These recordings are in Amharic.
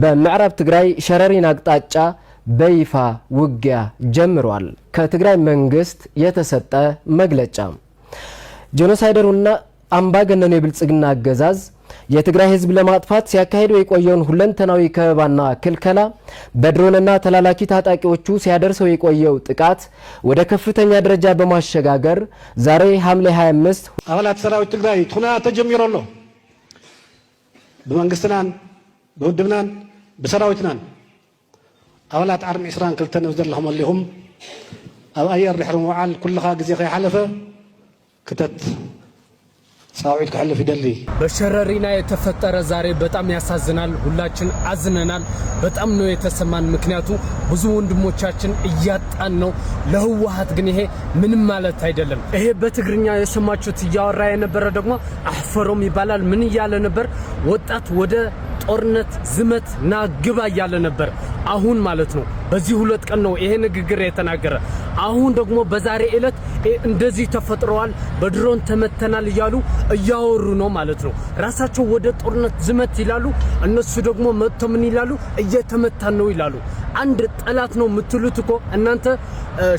በምዕራብ ትግራይ ሸረሪና አቅጣጫ በይፋ ውጊያ ጀምሯል። ከትግራይ መንግስት የተሰጠ መግለጫ። ጄኖሳይደሩና አምባገነኑ የብልጽግና አገዛዝ የትግራይ ህዝብ ለማጥፋት ሲያካሂደው የቆየውን ሁለንተናዊ ከበባና ክልከላ፣ በድሮንና ተላላኪ ታጣቂዎቹ ሲያደርሰው የቆየው ጥቃት ወደ ከፍተኛ ደረጃ በማሸጋገር ዛሬ ሐምሌ 25 ኣባላት ሰራዊት ትግራይ ኩናት ተጀሚሩ ኣሎ። ብመንግስትናን ብውድብናን ብሰራዊትናን ኣባላት army 22 ዘለኹም ኣሊኹም ኣብ ኣየር ድሕሪ ምውዓል ኩልኻ ግዜ ከይሓለፈ ክተት ፃውዒት ክሕልፍ ይደሊ። በሸረሪና የተፈጠረ ዛሬ በጣም ያሳዝናል። ሁላችን አዝነናል። በጣም ነው የተሰማን። ምክንያቱ ብዙ ወንድሞቻችን እያጣን ነው። ለህወሓት ግን ይሄ ምንም ማለት አይደለም። ይሄ በትግርኛ የሰማችሁት እያወራ የነበረ ደግሞ አሕፈሮም ይባላል። ምን እያለ ነበር? ወጣት ወደ ጦርነት ዝመት ና ግባ እያለ ነበር። አሁን ማለት ነው በዚህ 2 ቀን ነው ይሄ ንግግር የተናገረ። አሁን ደግሞ በዛሬ ዕለት እንደዚህ ተፈጥረዋል፣ በድሮን ተመተናል እያሉ እያወሩ ነው ማለት ነው። ራሳቸው ወደ ጦርነት ዝመት ይላሉ፣ እነሱ ደግሞ መጥቶ ምን ይላሉ? እየተመታን ነው ይላሉ። አንድ ጠላት ነው የምትሉት እኮ እናንተ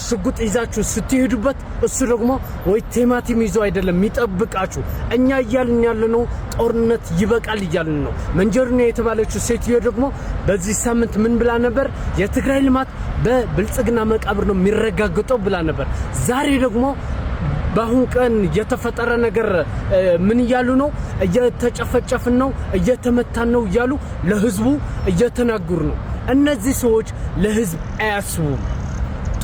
ሽጉጥ ይዛችሁ ስትሄዱበት እሱ ደግሞ ወይ ቲማቲም ይዞ አይደለም የሚጠብቃችሁ። እኛ እያልን ያለነው ጦርነት ይበቃል እያልን ነው። መንጀሪኖ የተባለችው ሴትዮ ደግሞ በዚህ ሳምንት ምን ብላ ነበር? የትግራይ ልማት በብልጽግና መቃብር ነው የሚረጋገጠው ብላ ነበር። ዛሬ ደግሞ በአሁን ቀን የተፈጠረ ነገር ምን እያሉ ነው? እየተጨፈጨፍን ነው፣ እየተመታን ነው እያሉ ለህዝቡ እየተናገሩ ነው። እነዚህ ሰዎች ለህዝብ አያስቡም።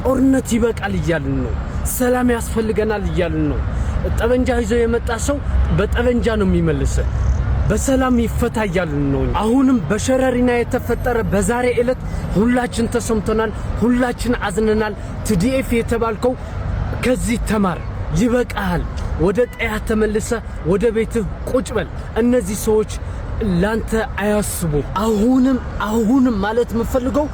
ጦርነት ይበቃል እያልን ነው። ሰላም ያስፈልገናል እያልን ነው። ጠበንጃ ይዞ የመጣ ሰው በጠበንጃ ነው የሚመልስ። በሰላም ይፈታ እያልን ነው። አሁንም በሸረሪና የተፈጠረ በዛሬ ዕለት ሁላችን ተሰምቶናል፣ ሁላችን አዝነናል። TDF የተባልከው ከዚህ ተማር፣ ይበቃሃል። ወደ ቀያህ ተመልሰህ ወደ ቤትህ ቁጭ በል። እነዚህ ሰዎች ላንተ አያስቡም። አሁንም አሁንም ማለት የምፈልገው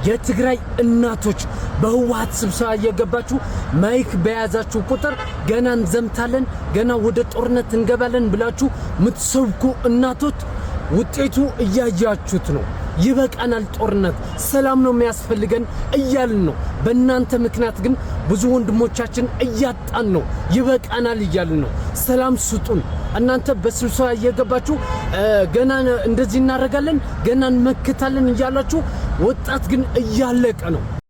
የትግራይ እናቶች በህወሓት ስብሰባ እየገባችሁ mic በያዛችሁ ቁጥር ገና እንዘምታለን፣ ገና ወደ ጦርነት እንገባለን ብላችሁ የምትሰብኩ እናቶች ውጤቱ እያያችሁት ነው። ይበቃናል፣ ጦርነት፣ ሰላም ነው የሚያስፈልገን እያልን ነው። በእናንተ ምክንያት ግን ብዙ ወንድሞቻችን እያጣን ነው። ይበቃናል እያልን ነው። ሰላም ስጡን። እናንተ በስብሰባ እየገባችሁ ገና እንደዚህ እናደርጋለን፣ ገና እንመክታለን እያላችሁ ወጣት ግን እያለቀ ነው።